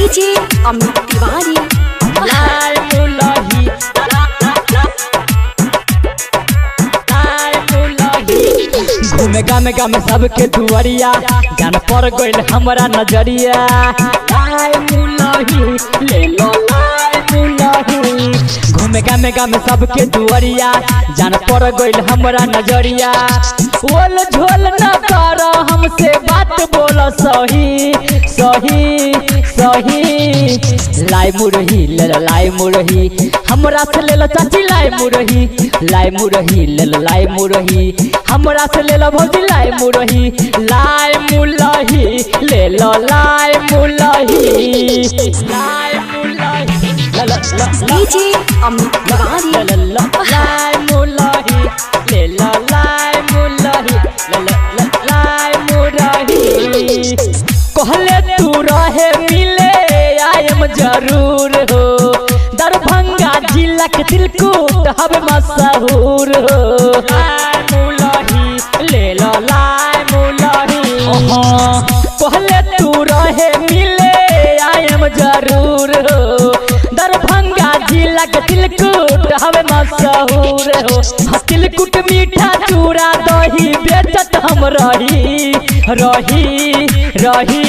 DJ Amit Tiwari. लाय मुलही, लाय मुलही। घूमे गामे गामे सबके दुआरिया, जान पर गइल हमरा नजरिया। लाय मुलही ले लो लाय मुलही। घूमे गामे गामे सबके दुआरिया, जान पर गइल हमरा नजरिया। ओल झोल न कर हमसे बात बोल सही सही सही। लाई मुरही ले लाई मुरही, हमरा से ले लो चाची लाई मुरही। लाई मुरही ले लाई मुरही, हमरा से ले लो भौजी लाई मुरही। लाई मुलही ले लो लाई मुलही। लाई मुलही ला ला ला ला। डीजे अमित तिवारी। ला ला लाई मुलही ले ला लाई मुलही ला ला ला लाई मुरही। कहले तू रहे मिले आयम जरूर हो, दरभंगा जिला के तिलकुट हवे मशहूर हो। लाई मुलही ले लो लाई मुलही। कहले तू रहे मिले आयम जरूर हो, दरभंगा जिला के तिलकुट हवे मशहूर हो। हाँ, तिलकुट मीठा चूड़ा दही बेचत हम रही रही रही।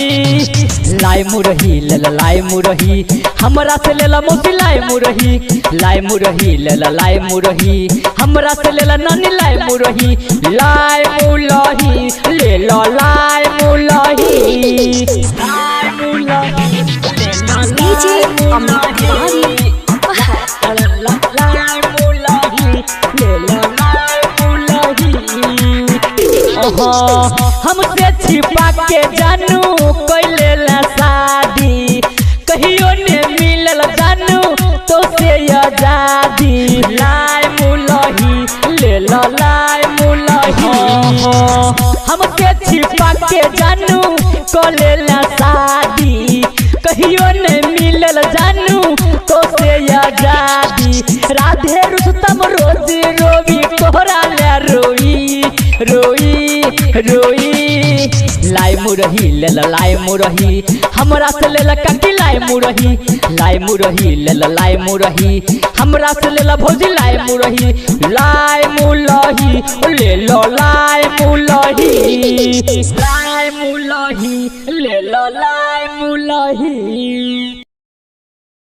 लाई मुरही ले लाई मुरही, हमरा से ले ला मौसी लाई मुरही। लाई मुरही ले लाई मुरही, हमरा से ले ला नानी लाई मुरही। लाई मुलही ले लो लाई मुलही। लाई मुलही ले लो डीजे लाई अमित तिवारी। लाई मुलही ले लो लाई मुलही। हमसे छिपा के जानू कैले ला शादी, कहियो ने मिलल जानू तो से आजादी। लाई मुलही ले लो लाई मुलही। हमसे छिपा के जानू कैले ला शादी, कहियो ने मिलल जानू तो से आजादी। राधे रुस्तम रोज रोवी तोहरा ले रोई रोई रोई। लाई मुरही ले लाई मुरही, हमरा से ले ला काकी लाई मुरही। लाई मुरही ले लाई मुरही, हमरा से ले ला भौजी लाई मुरही। लाई मुलही ले लो लाई मुलही। लाई मुलही ले लो लाई मुलही।